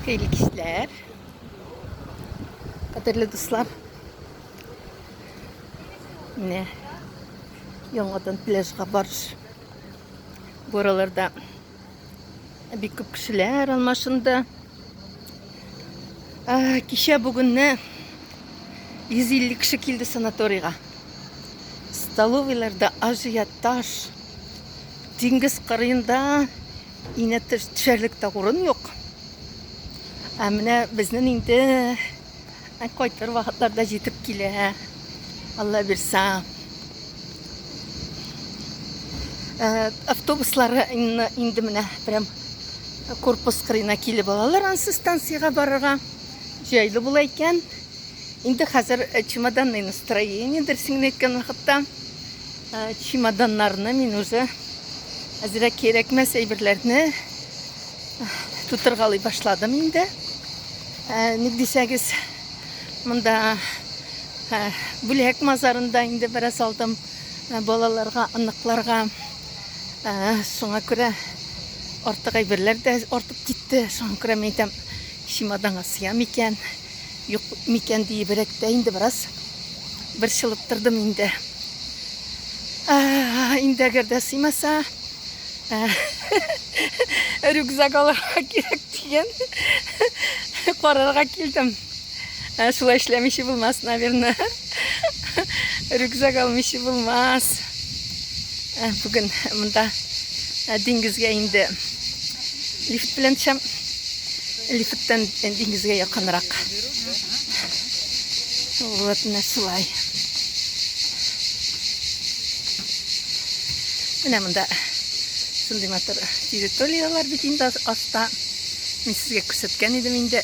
Хәерле кичләр. Кадерле дуслар. Менә яңадан пляжга барыш. Бу араларда бик күп кешеләр алмашынды. Кичә бүгенне 150 кеше килде санаторийга. Столовыйларда ажиотаж. Диңгез кырыенда инә төшәрлек тә урын юк. Ә менә безнең инде кайтыр вакытлар да җитеп килә. Алла бирса. Автобуслары инде менә прям корпус кырыена килеп алалар ансы станциягә барырга. Җайлы була икән. Инде хәзер чемоданный настроение дөресен генә әйткән вакытта. Чемоданнарны мин уже әзрәк кирәкмәс әйберләрне тутыргалый башладым инде. Ник дисәгез, монда бүләк мазарында инде бераз алдым балаларга, оныкларга. Шуңа күрә артык әйберләр дә артып китте. Шуңа күрә мин әйтәм, чемоданга сыя микән, юк микән диебрәк тә инде бераз борчылып тордым инде. Инде әгәр дә сыймаса, рюкзак алырга кирәк дигән карарга килдем. Шулай эшләмичә булмас, наверное. Рюкзак алмыйча булмас. Бүген монда диңгезгә инде лифт белән төшәм. Лифттан диңгезгә якынрак. Вот менә шулай. Менә монда шундый матур территорияләр бит инде аста. Мин сезгә күрсәткән идем инде.